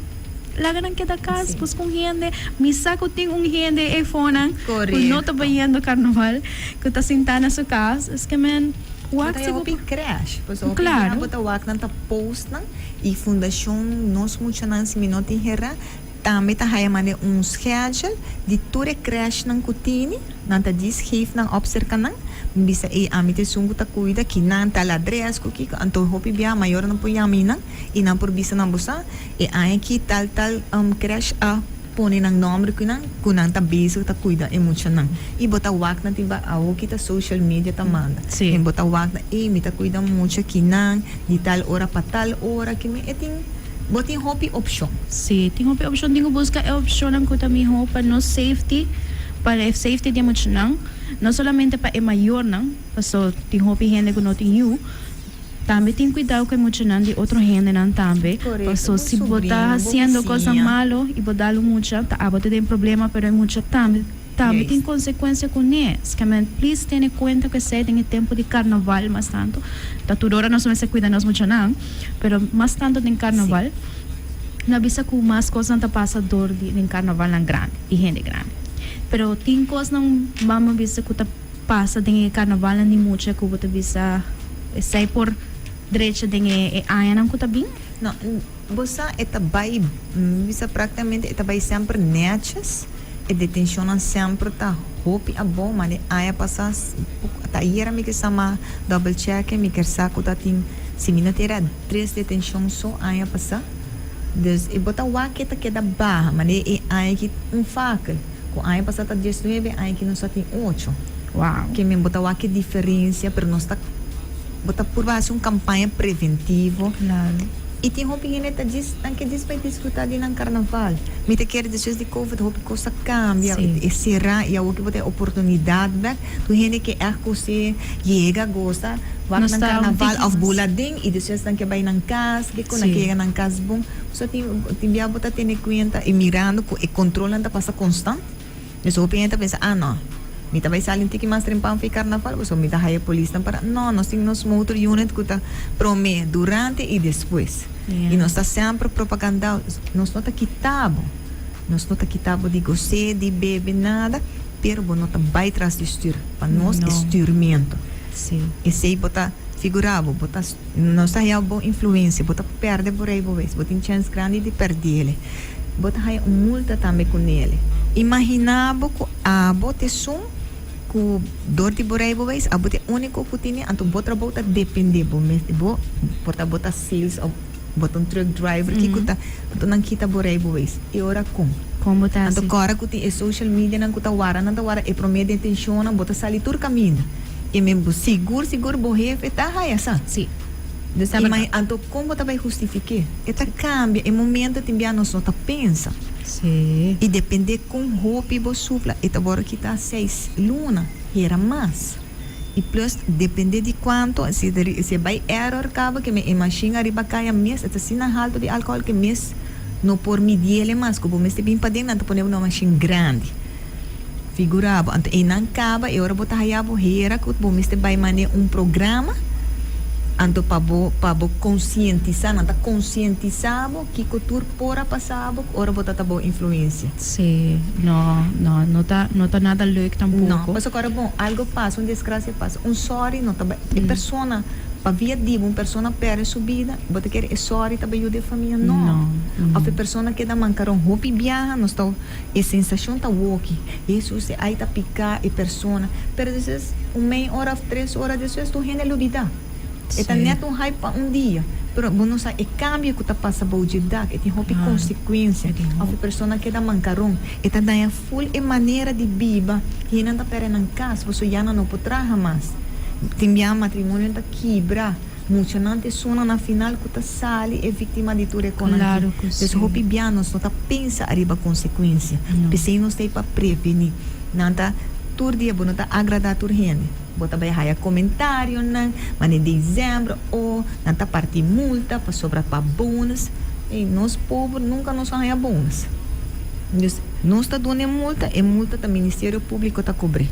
laga nan keda cas busca un hende mi sa cu tin un hende eyfonan cu no ta bayendo carnaval Cu ta sinta na su cas es ke men wak Bo ta si bo hopi crash pasobra hopi Claro. bia bo ta wak nan ta post nan y fundacion Nos Muchanan si mi no tin hera tambe ta haya manda un schedule di tur e crash nan cu tini nan ta djis geef nan op cerca nan mi bisa ey ami ta esun cu ta cuida ki nan tal adres cu kiko anto hopi bia mayornan por yama y nan y nan por bisa nan bo sa e aña aki tal tal crash a Pone nan nomber cu nan, cu nan ta bezig ta cuida e muchanan. Y bo ta wak nan tin ba awo ki ta social media ta manda. Sí. En bo ta wak nan, ey mi ta cuida mucha ki nan, di tal ora pa tal ora ki mi, e tin, bo tin hopi opcion. Sí, tin hopi opcion. Tin cu busca e opcionnan cu ta miho pa nos safety, pa e safety di e muchanan, no solamente pa e mayornan, paso tin hopi hende cu no tin yu. Tambe tin cuidao cu e muchanan di otro hendenan tambe, Correcto, paso bo si bo ta sobrino, bo haciendo cosnan bisiña. malo y bo dal un mucha, ta abo ta den problema, pero e mucha tambe tambe tin Juist. consecuencia cune. Eskemen please tene cuenta cu esey den e tempo di carnaval mas tanto, ta tur ora nos mester cuida nos muchanan, pero mas tanto den Sí. carnaval, no a bisa cu mas cosnan ta pasa door di den carnavalnan grandi, di hende grandi, pero tin cosnan bamo bisa cu ta. Pasa den e carnavalnan di mucha cu bo ta bisa esey por drecha den e añanan cu ta bin? No, bo sa e ta bay, mi bisa practicamente e ta bay semper netjes, e detencionnan semper ta hopi abou, ma den aña pasa ta ayera mi kier sa ma double check mi kier sa cu ta tin, si mi no ta era tres detencion so aña pasa, dus e bo ta wak e ta keda baha, ma den e aña aki un fakel. Ku aña pasá ta 19, aña aki nos a tin ocho. Wow. Ke men bo ta wak e diferensia, pero nos ta bo ta purba hasi un kampaña preventivo. Claro. I tin hopi hende ta djis nan ke djis bai disfrutá di nan karnaval. Mi ta kere despues di covid hopi kos a kambia, Sí. e será i awor ke bo ta e oportunidat bek, tur hende ke ègt kosé yega gosa wak Nos nan ta un karnaval tiki òf mas. bula den i despues nan ke bai nan kas, ke ku nan Sí. ke yega nan kas bon. So tin tin bia bo ta tene cuenta y mirando cu e controlnan ta pasa constant. Dus hopi hende ta pensa, ah no, mi ta bay sali un tiki mas trempan fi carnaval pasobra mi ta haya polisnan para. No, nos tin nos motor unit cu ta prome, durante y despues. Y nos ta semper propaganda, nos no ta kita bo. Nos no ta kita bo di gos'é, di bebe, nada. Pero bo no ta bai tras di stuur. Pa nos e stuurmento. Esey bo ta figura bo, bo ta nos ta haya bo influencia, bo ta perde bo rijbewijs, bo tin chens grandi di perdele. Bo ta haya un multa tambe cu nele. Imagina bo cu abo ta esun cu door di bo rijbewijs abo ta e unico cu tine, anto bo trabou ta depende bo mes, bo por ta bo ta sales of bo ta un truck driver, kico ta, anto nan kita bo rijbewijs. E ora con? Con bo ta Anto haci? cora cu tin e social media nan cu ta wara, nan ta wara e prome detencionnan, bo ta sali tur caminda. E men bo sigur sigur bo hefe ta haya sa. Si. Dus Ta imagi berdad. anto con bo ta bay hustifique? E ta cambia e momento tin bia nos no ta pensa. Si. Y depende con hopi bo supla e ta worde kita seis luna, hera mas. Y plus depende di cuanto si si e bay error caba ke men e machine ariba caya mes e ta asina halto di alcohol ke mes no por midiele mas cu bo mester bin paden nan ta pone bo na un machine grandi. Figura bo anto eynan caba e ora bo ta haya bo hera cu bo mester bay mane un programa anto pa bo pa bo concientisa nan ta concientisa bo kico tur por a pasa bo ora bo ta ta bo influencia. Sí, no, no, no ta, no ta nada leuk tampoco. No, pasobra ora bon algo pasa, un desgracia pasa, un sorry no ta bay, e persona, pa via di bo un persona perde su bida, bo ta kere e sorry ta bay yuda e famia? No. No, no. Of e persona keda mancaron hopi biaha, nos ta, e sensacion ta woki, Jesus e ay ta pica e persona, pero despues un mei ora of tres ora despues tur hende lubida. E ta net un hype pa un dia, pero bo no sa e cambio cu ta pasa bou dje dak, e tin hopi consecuencia. Of e persona keda mancaron, e ta daña full e manera di biba, hendenan ta perde nan cas, pasobra ya nan no por traha mas. Tin bia matrimonionan ta kibra, muchanan ta esuna na final cu ta sali e victima di tur e conan aki. Pues hopi bia nos no ta pensa ariba consecuencia, p'esey nos ta ey pa preveni. Nan ta tur dia bo no ta agrada tur hende. Bo ta bai haya comentarionan, ma den december oh, nan ta parti multa pasobra pa bonus. Ey, nos pober nunca nos a haya bonus. Dus, nos ta duna e multa, e multa ta Ministerio Publico ta cobr'é.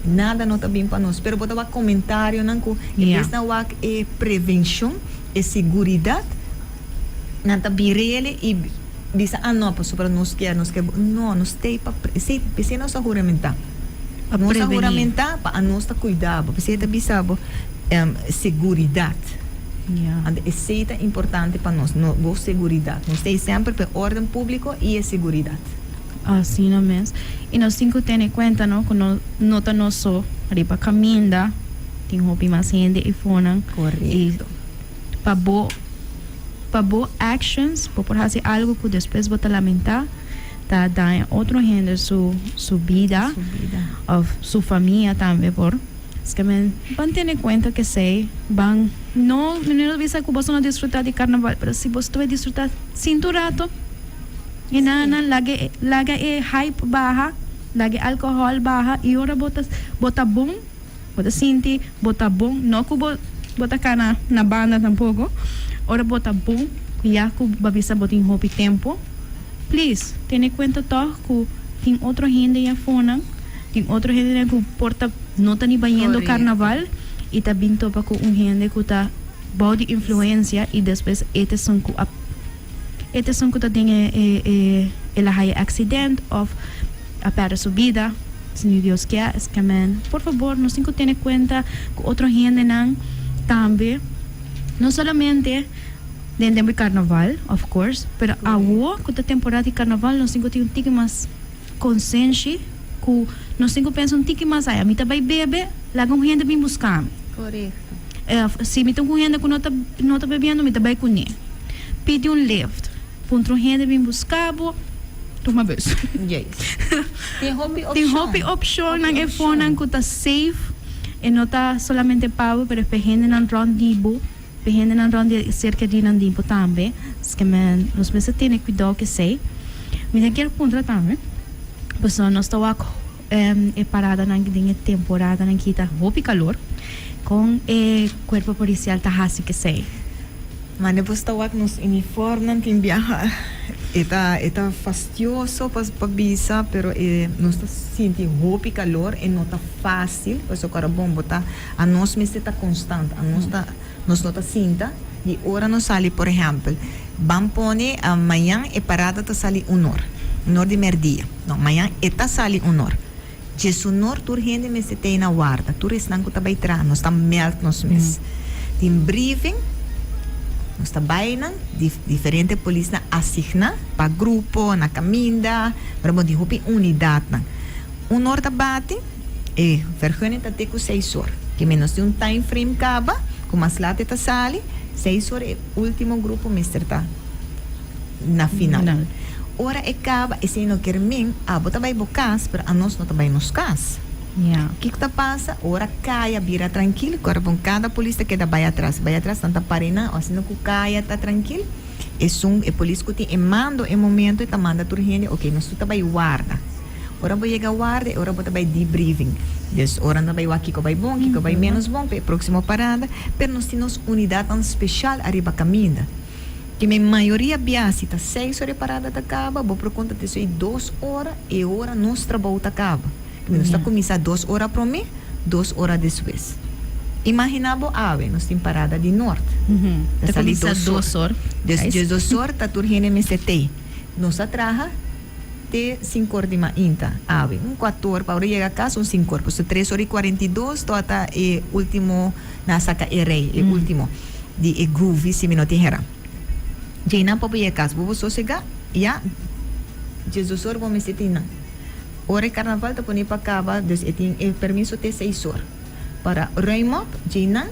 Nada no ta bin pa nos. Pero bo ta wak comentarionan cu en bes nan wak e prevencion, e seguridad, nan ta bir'ele y bisa, ah no, pasobra nos kier, nos kier. No, nos t'ey pa, esey, p'esey nos a huramentá. Pa Nos a prevení. huramentá pa anos ta kuida bo. P'esei ta bisa bo seguridat. Ya. Anto esei ta importante pa nos, no, bo seguridat. Nos ta ei semper pa e órden públiko i e seguridat. Asina mes. I nos tin ku tene kuenta no ku no no ta nos so riba kaminda, tin hopi mas hende ei fonan. Korekto. I pa bo pa bo actions bo por hasi algu ku despues bo ta lamentá. Ta daña otro hende su su bida of su famia tambe por eskemen ban tene cuenta kesey ban no mi no bisa cu boso no disfruta di carnaval pero si boso ta bay disfruta sinta un rato y nan nan laga e laga e hype baha laga e alcohol baha y ora bo ta bo ta bon bo ta sinti bo ta bon no cu bo bo ta cana na banda tampoco ora bo ta bon ya cu bo a bisa bo tin hopi tempo. Please, tene cuenta toch cu tin otro hende ya fonan, tin otro hendenan cu por ta no ta ni bayendo carnaval y ta bin topa cu un hende cu ta bao di influencia y despues e ta esun cu a e ta esun cu ta den e e e el a haya accident of a perde su bida, si ni Dios kier, es ke men por fabor nos tin cu tene cuenta cu otro hendenan tambe, no solamente. Den tempo di carnaval, of course, pero awo cu ta temporada di carnaval nos tin cu tin un tiki mas consenshi cu nos tin cu pensa un tiki mas aya. Mi ta bay bebe, laga un hende bin busca mi. Of si mi ta cu un hende cu no ta no ta bebiendo mi ta bay cune. Pidi un lift, puntra un hende bin busca bo, tuma bus. Tin hopi opcion. Tin hopi opcionnan e fonan cu ta safe, e no ta solamente pa bo pero e pa e hendenan rond di bo. P'e hendenan rond di serka di nan dimpo tambe, skemen nos mester tene kuidou ku esei. Mi ta kier puntra tambe, pasobra nos ta wak e paradanan den e temporadanan ki ta hopi kalor, kon e kuerpo polisial ta hasi ku esei? Mane bos ta wak nos uniformnan tin biaha e ta e ta fastioso pa pa bisa pero e nos ta sinti hopi kalor e no ta fasil pasobra ku ora bon bo ta Anos mester ta constant, anos ta, nos no ta sinta di ora nos sali, por ehempel, ban pone mañan e parada ta sali un or, un or di merdia, no, mañan e ta sali un or. 11 or tur hende mester ta na warda. Tur esnan ku ta bai traha, nos ta meld nos mes. Tin briefing, nos ta bai nan, diferente polisnan asigná pa grupo, na kaminda, pero bon tin hopi unidatnan. 1 or ta bati, e vergunning ta te ku 6 or. Ke men nos tin un time frame kaba, ku mas laat e ta sali, 6 or e último grupo mester ta na final. Final. Ora e kaba, esei no kier men, abo ta bai bo kas, pero anos no ta bai nos kas. Kiko ta pasa? Ora kaya bira trankil, ku ora bon kada polis ta keda bai atras, bai atras, nan ta para einan, asina ku kaya ta trankil, esun e polis ku tin e mando e momento e ta manda tur hende, ok, nos tur ta bai warda. Ora bo yega warda, e ora bo ta bai debriefing. Dus ora nan ta bai wak kiko bai bon, kiko bai menos bon pa e próksimo parada, pero nos tin nos unidatnan speshal ariba kaminda. Ke men mayoria bia si ta 6 or e parada ta kaba, bo por konta te esei 2 ora e ora nos trabou ta kaba. Ke men nos ta kuminsá 2 ora promé, 2 ora despues. Imaginá bo awe, nos tin parada di Noord. Ta Ta sali kuminsá 2 2 or. or. Dus Guys. 12 or ta tur hende mester tei. Nos a traha te 5 or di mainta awe. Un 4 or pa ora yega kas un 5 or. Pasobra 3 or i 42 tabata e último nan a saka e rei, e último di e groovy si mi no tin hera. Djeinan pa bo yega kas bo bo sosegá ya 12 or bo mester tin nan. Ora e karnaval ta pone pa kaba dus e tin e permiso te 6 or. Para ruim op djeinan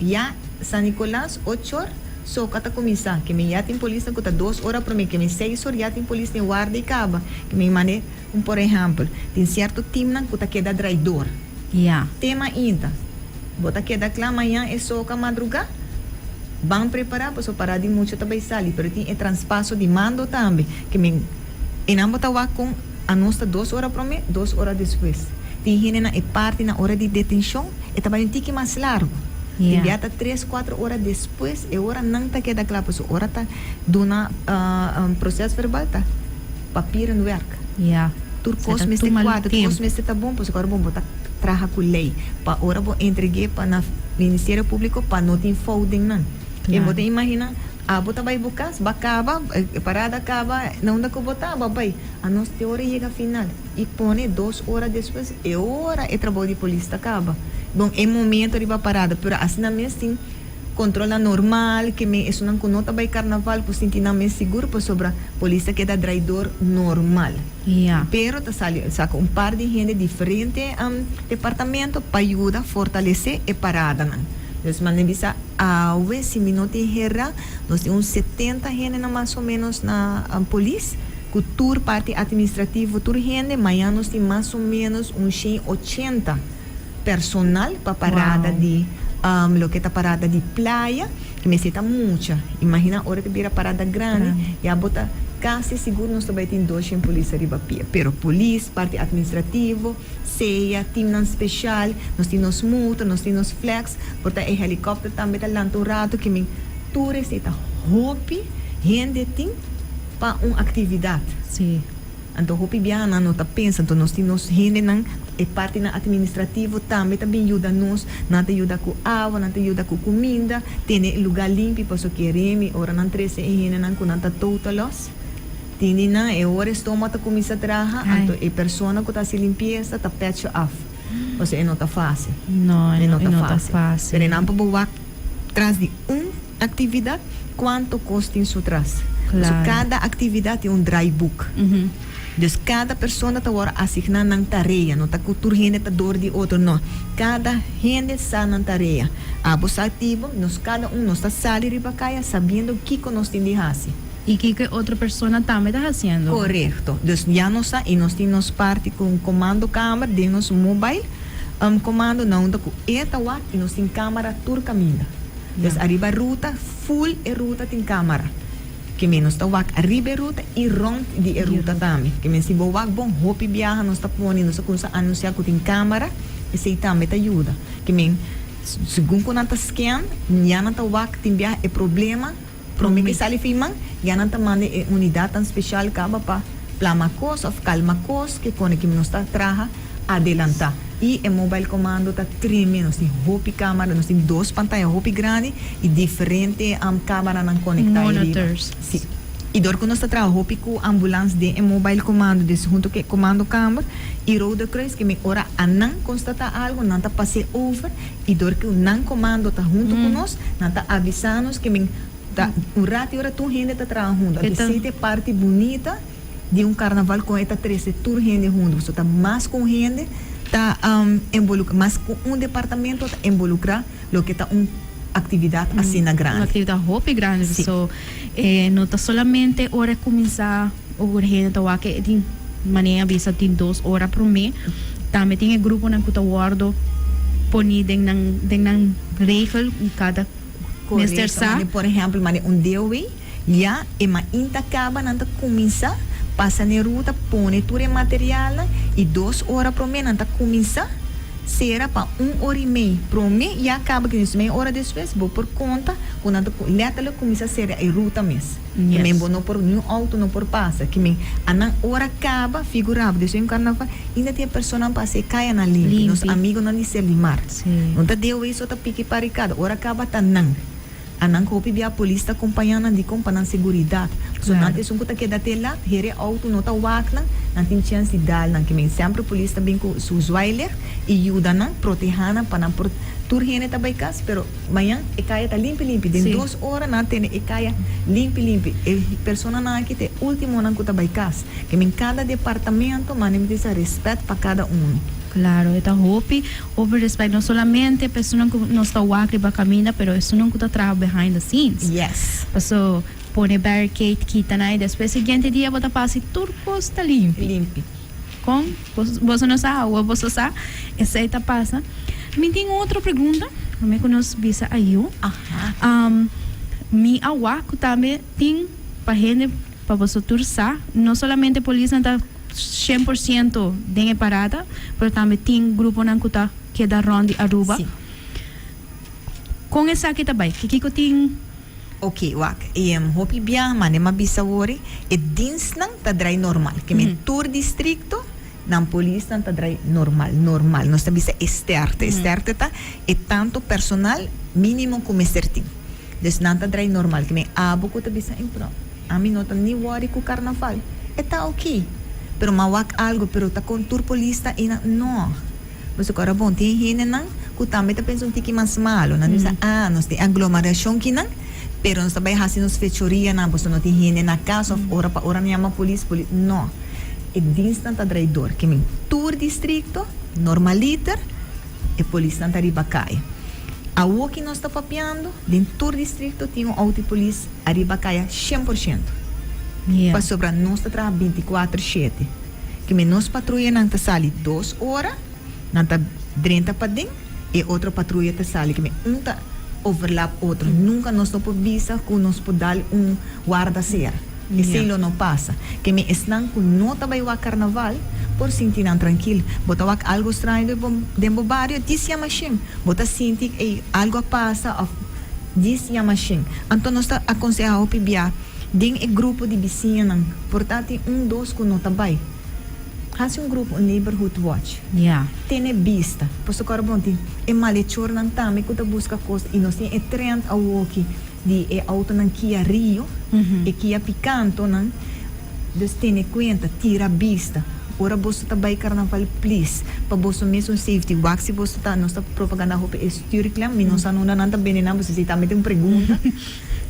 ya San Nicolas 8 or soka ta kuminsá. Ke men ya tin polisnan ku ta 2 ora promé ke men 6 or ya tin polis den warda i kaba. Ke men manda un por ehèmpel tin sierto teamnan ku ta keda drai dor. Te mainta. Bo ta keda kla mañan e soka madrugá. Ban prepará pasobra pará di mucha ta bai sali pero tin e traspaso di mando tambe. Ke men einan bo ta wak kon anos ta 2 ora promé, 2 ora despues. Tin hende na e parti na ora di detenshon e ta bai un tiki mas largu. Tin bia ta 3, 4 ora despues e ora nan ta keda kla pasobra ora ta duna proces verbal ta papierenwerk. Tur kos Ta mester tuma kuadra, tur kos tempu. mester ta bon pasobra ora bon bo ta traha ku lei pa ora bo entreg'é pa na Ministerio Públiko pa no tin fout den nan. I bo ta imaginá abo ta bai bo kas, bo a kaba, e parada a kaba, na unda ku bo ta, bo a bai. Anos te ora yega final i pone 2 ora despues e ora e trabou di polis ta kaba. Bon, e momento riba parada, pero asina mes tin kontrolnan normal ke men esunnan ku no ta bai karnaval por sinti nan mes sigur pasobra polis ta keda drai dor normal. Pero ta sali saka un par di hende diferente departamento pa yuda fortalesé e paradanan. Dus manda bisa awe si mi no tin hera nos tin un 70 hendenan mas o menos na polis ku tur parti administrativo tur hende mañan nos tin mas o menos un 180 personal pa parada di loke ta parada di playa ke mester ta mucha. Imagina ora ta bira parada grandi ya bo ta kasi sigur nos ta bai tin 200 polis ariba pia. Pero polis, parti administrativo, sea, teamnan speshal, nos tin nos motor, nos tin nos flex, por ta e helikòpter tambe ta lanta un rato ke men tur esei ta hopi hende tin pa un aktividat. Anto hopi biahanan no ta pensa, anto nos tin nos hendenan, e partinan administrativo tambe ta bin yuda nos, nan ta yuda ku awa, nan ta yuda ku kuminda, tene e lugá limpi pasobra kere mi ora nan trese e hendenan ku nan ta total loss, tin di nan e ora e stoma ta kuminsá traha, anto e persona ku ta hasi limpiesa ta pèt af, pasobra e no ta fásil. No, E no e ta no ta fásil. fásil. Pero nan pa bo wak tras di un aktividat, kuantu kos tin su tras. So kada aktividat tin un draaiboek. Dus kada persona ta wòrdu asigná nan tarea. No ta ku tur hende ta dor di otro, no. Kada hende sa nan tarea. Abo sa aktivo, nos kada un nos ta sali riba kaya sabiendo kiko nos tin di hasi. I kiko e otro persona tambe ta hasiendo. Korekto. Dus ya nos sa i nos tin nos parti ku un komando kamer den nos mobile komando na unda ku e ta wak i nos tin kamera tur kaminda. Dus ariba ruta, full e ruta tin kamera. Ke men nos ta wak ariba e ruta i rònt di e ruta tambe. Ke men si bo wak bon hopi biaha nos ta pone, nos ta kuminsá anunsiá ku tin kamera, esei tambe ta yuda. Ke men segun ku nan ta scan, ya nan ta wak tin biaha e problema promé ke sali firman, ya nan ta manda e unidatnan speshal kaba pa plama kos òf kalma kos ke kone ke nos ta traha adelantá. I e mobile komando ta treme, nos tin hopi kamera, nos tin dos pantaya hopi grandi i diferente kameranan konektá ei riba. Monitors. Sí. Y door cu nos ta traha hopi cu ambulance den e mobile commando, dus hunto cu e commandokamer y Rode Kruis, ke men ora a nan constata algo, nan ta pas'e over y door cu nan comando ta hunto cu nos, nan ta avisa nos ke men ta un rato y ora tur hende ta traha hunto. Anto esey ta e parti bunita di un carnaval con e ta trece tur hende hunto, pasobra ta mas cu un hende ta involucra, mas cu un departamento ta involucra loke ta un actividad asina grandi. Un actividad hopi grandi, so e no ta solamente ora e cuminsa ora hende ta wak e tin manera bisa tin dos ora prome, tambe tin e gruponan cu ta wordo poni den nan den nan regel cada mester Correcto, sa. mane por ehempel mane un deelway ya e mainta caba nan ta cuminsa pasa n'e ruta pone tur e materialnan y dos ora prome nan ta cuminsa Sera pa un ora y mei. Prome ya caba ki nos mei ora despues bo por conta cu nan ta letterlijk cuminsa sera e ruta mes. Ki men bo no por ni un auto no por pasa. Ki men a nan ora caba figura bo despues un carnaval inda tin e personanan pa haci e cayanan limpi. Nos amigonan di Serlimar. No ta deo wey so ta piki paricada. Ora caba ta nan. A nan ku hopi bia polis ta kompañá nan dikon pa nan seguridat. Pasobra nan ta esun ku ta keda te lat, hera e outo no ta wak nan, nan tin chèns di dal nan. Ke men semper polis ta bin ku su zwaailicht i yuda nan, protehá nan pa nan por tur hende ta bai kas, pero mañan e kaya ta limpi limpi. Den dos ora nan a tene e kaya limpi limpi. E personanan aki ta e últimonan ku ta bai kas. Ke men kada departamento manda mi ta bisa rèspèt pa kada unu. Klaro, e ta hopi. Hopi respect no solamente pa esunnan cu nos ta wak riba caminda pero esunnan cu ta traha behind the scenes. Yes. Paso pone barricade kita nan y despues siguiente dia bo ta pasa y tur cos ta limpi. Limpi. Con? Boso no sa awor boso sa esey ta pasa. Mi tin otro pregunta prome cu nos bisa ayu. Aha. Mi a wak cu tambe tin pa hende pa boso tur sa no solamente polisnan ta. 100% den e parada, pero tambe tin gruponan ku ta keda rònt di Aruba. Sí. Kon esaki ta bai? Kiko tin? Ok, wak, hopi bia mane m'a bisa wori, e dienstnan ta drai normal. Ke men tur distrikto nan polisnan ta drai normal, normal. Nos ta bisa e sterkte. E sterkte ta e tantu personal minimo ku mester tin. Dus nan ta drai normal. Ke men abo ku ta bisa, pero Ami no ta ni worry cu carnaval. E ta ok. Pero m'a wak algo, pero ta con tur polis ta eynan? No. Boso cu ora bon, tin hendenan cu tambe ta pensa un tiki mas malo. Nan bisa, ah, nos tin aglomeracion kinan, pero nos ta bay haci nos fechorianan, pasobra no tin hende na cas of ora pa ora mi yama polis, polis. No. E dienstnan ta drai door. Ke men tur districto, normaliter, E polisnan ta riba kaya. Awo ki nos ta papiando, den tur distrikto tin un outo di polis ariba kaya 100%. Pasobra nos ta traha 24 shete. Keme nos patruyanan ta sali dos ora, nan ta drenta paden, e otro patruya ta sali. Keme un ta overlap otro. Nunka nos no por bisa ku nos por dal un warda sera. Esei lo no pasa. Ke mi esnan ku no ta bai wak karnaval por sinti nan trankil. Bo ta wak algu straño den bo den bo bario, djis yama shen. Bo ta sinti ey algu a pasa òf djis yama shen. Anto nos ta akonsehá hopi bia den e grupo di bisiñanan por ta tin un dos ku no ta bai. Hasi un grupo, un neighborhood watch. Tene bista. Pasobra kòrda bon tin e malechornan tambe ku ta buska kos i nos tin e trend awoki. Di e autonan Kia Rio, e Kia Picantonan, dus tene cuenta, tira bista. Ora boso ta bay carnaval please, pa boso mesun safety, wak si boso ta, nos ta propaganda hopi e stuurklem, mi no sa nunda nan ta bende nan, boso si tambe tin un pregunta,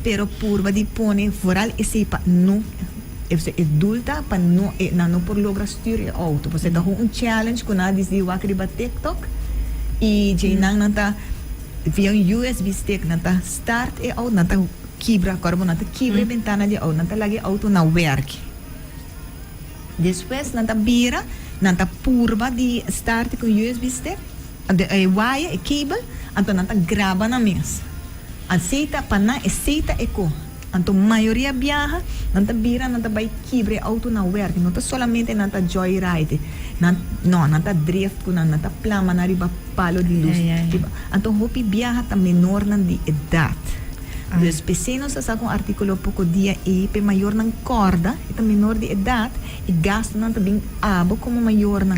pero purba di pone vooral esey pa no, e doel ta pa no, nan no por logra stuur e auto, pasobra e ta un challenge cu nan a disidi wak riba TikTok y djey nan nan ta. Via un USB stick nan ta start e auto, nan ta kibra, acorda bo, nan ta kibra e bentana di e auto, nan ta laga e auto na werk. Despues nan ta bira, nan ta purba di start cu un USB stick, e wire, e cable, anto nan ta graba nan mes. Asey ta, pa nan esey ta e co. Anto mayoria biaha nan ta bira nan ta bai kibra e auto na werk. No ta solamente nan ta joy ride, nan no, nan ta drift ku nan, nan ta plama nan riba palo di lus. Riba, anto hopi biaha ta menornan di edat. Dus p'esei nos a saka un artíkulo poko dia ei p'e mayornan kòrda e ta menor di edat i gastunan ta bin abo komo mayornan.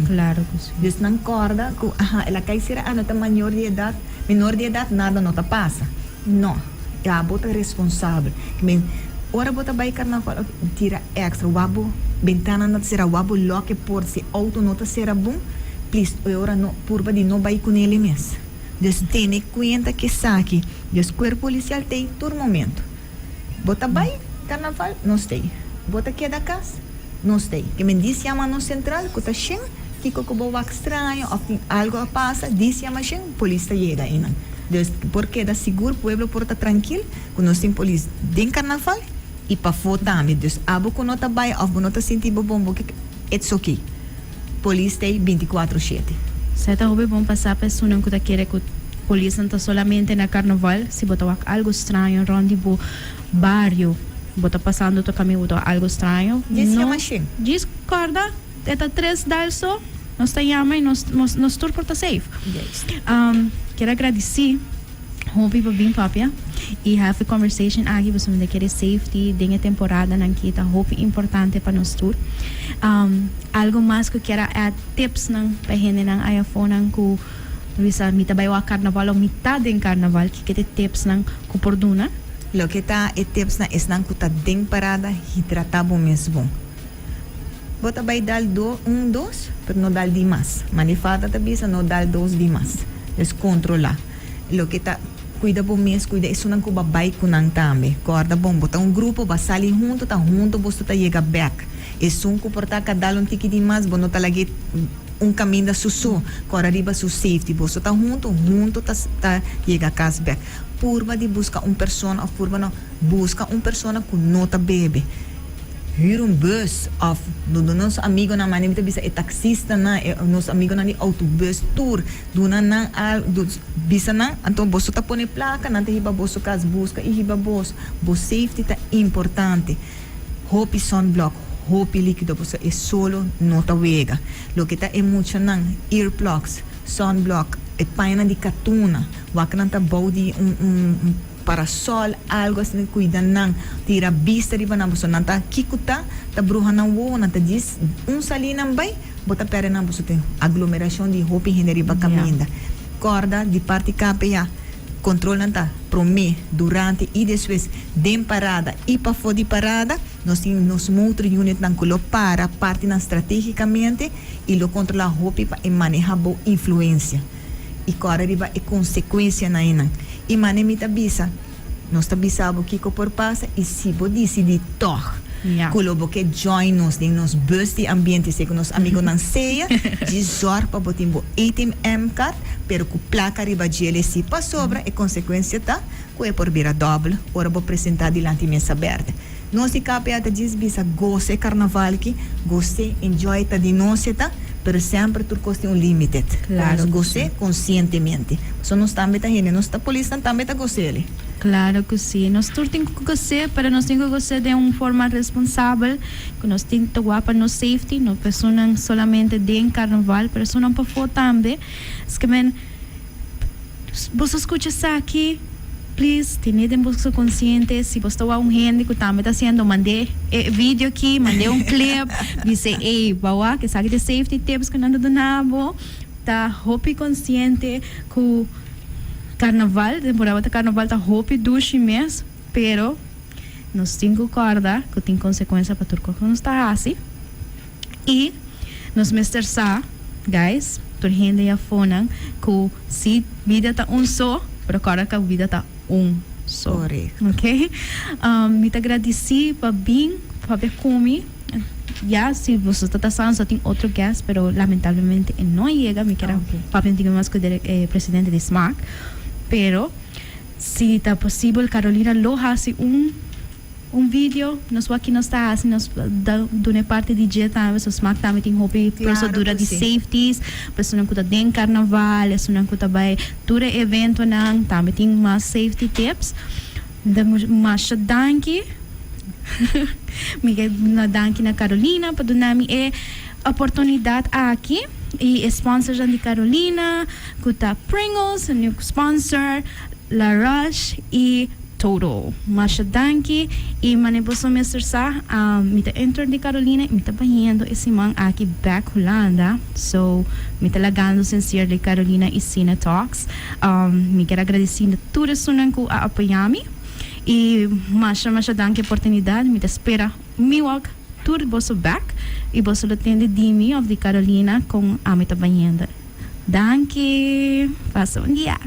Dus nan kòrda ku aha el a kai sera a no ta mayor di edat, menor di edat nada no ta pasa. No. Abo ta responsabel. Men, Ora bo ta bai carnaval tira extra wak bo bentana no ta cera wak bo lock e port si auto no ta cera bon please e ora no purba di no bai cunele mes dus tene cuenta cu esaki dus cuerpo policial tey tur momento bo ta bai carnaval nos tey bo ta keda cas nos tey ke men dis yama nos central cu ta shen kico cu bo wak straño of tin algo a pasa dis yama shen polis ta yega eynan dus por keda sigur pueblo por ta trankil. Ku nos tin polis den karnaval i pafó tambe. Dus abo ku no ta bai òf bo no ta sinti bo bon bo ke it's oké. Polis ta ei 24 shete. Sa ta hopi bon pa sa pa esunnan ku ta kere ku polisnan ta solamente na karnaval. Si bo ta wak algu straño rònt di bo bario, bo ta pasando otro kaminda bo ta wak algu straño, Djis yama shen. Djis kòrda e ta tres dal so nos ta yama i nos nos tur por ta safe. Kier a gradisí. Hopi pa bin papia y have e conversation aki pasobra mi ta kere safety den e temporadanan ki ta hopi importante pa nos tur. Algo mas cu kier a add tipsnan pa hendenan aya afonan cu ta bisa mi ta bay wak carnaval of mi ta den carnaval kiko ta e tipsnan cu por duna? Loke ta e tipsnan esnan cu ta den parada hidrata bo mes bon. Bo ta bai dal do un dos pero no dal di mas. Mane fada ta bisa no dal dos di mas. Dus controla. Loke ta cuida bo mes cuida esunnan cu bo a bai cu nan tambe. Corda bon bo ta un grupo bo a sali hunto ta hunto boso ta yega bek. Esun cu por ta ka dal un tiki di mas bo no ta lag'e un caminda su so. Corda riba su safety. Boso ta hunto hunto ta ta yega cas bek. Purba di busca un persona of purba no busca un persona cu no ta bebe. Huur un bus of duna nos amigonan, mane mi ta bisa e taxistanan, e nos amigonan di autobus tur, duna nan al, bisa nan, anto boso ta pone placa, nan ta hiba boso cas, busca y hiba bos, bo safety ta importante. Hopi sunblock, hopi liquido pasobra e solo no ta wega. Loke ta e muchanan, earplugs, sunblock, e pañanan di catuna, wak nan ta bou di un un. Parasol, algo asina cuida nan, tira bista riba nan pasobra nan ta kico ta, ta bruha nan wowo, nan ta djis un sali nan bay, bo ta perde nan pasobra tin aglomeracion di hopi hende riba caminda. Corda di parti KPA, controlnan ta prome, durante y despues den parada y pafo di parada, nos tin nos motor unitnan cu lo para partinan strategicamente y lo controla hopi pa e maneha bo influencia. I kòrda riba e konsekuensianan einan. I mane mi ta bisa, nos ta bisa bo kiko por pasa i si bo disidí tòg ku lo bo ke join nos den nos bus di ambiente esei ku nos amigonan sea, djis zòrg pa bo tin bo ATM card pero ku plaka riba djele si pasobra e konsekuensia ta ku e por bira dòbel ora bo presentá dilanti mesa bèrdè. Nos di KPA ta djis bisa gosa e karnaval ki, gos'é, enjoy ta di nos e ta, pero semper tur kos tin un limited. Claro Nos cu si. gos'é conscientemente. Pasobra nos tambe ta hende, nos ta polisnan tambe ta gos'é. Claro cu si. Nos tur tin cu gos'é, pero nos tin cu gos'é den un forma responsabel, cu nos tin ta wak pa nos safety, no pa esunnan solamente den karnaval, pero esunnan pafó tambe. Eskemen. Boso scucha esaki, please tene den boso consciente, si bos ta wak un hende cu tambe ta haciendo, mande e video aki, mande un clip, bisa ey, bo a wak esaki ta e safety tips cu nan ta duna bo, ta hopi consciente cu carnaval, temporada di carnaval ta hopi dushi mes, pero nos tin cu corda cu tin consecuencia pa tur cos cu nos ta haci. Y nos mester sa, guys, tur hende y afonan, cu si bida ta un so, pero corda cu bida ta un so. Correcto. Ok? Mi ta gradici pa bin papia cu mi. Ya, si boso ta ta sa, nos ta tin otro guest, pero lamentablemente e no a yega. Mi kier a papia un tiki mas cu e presidente di smaak. Pero, si ta posibel, Carolina lo haci un. Un video, nos wak ki nos ta hasi, nos ta duna e parti di dje tambe, so smaak tambe tin hopi procedura di safeties, pa esunnan ku ta den carnaval, esunnan ku ta bai tur e eventonan, tambe tin mas safety tips. Mi ta masha danki, mi ke duna danki na Carolina pa duna mi e oportunidad aki y e sponsorsnan di Carolina ku ta Pringles, new sponsor, La Rush y Total. Masha danki y mane boso mester sa mi ta intern di Carolina y mi ta bayendo e siman aki back Hulanda so mi ta lagando Sincerely Carolina y Cine Talks. Mi kier agradeci na tur esunnan cu a apoya mi. Y masha masha danki oportunidad. Mi ta spera mi wak tur boso back y boso lo tende di mi of di Carolina con ami ta bayendo. Danki. Pasa un dia.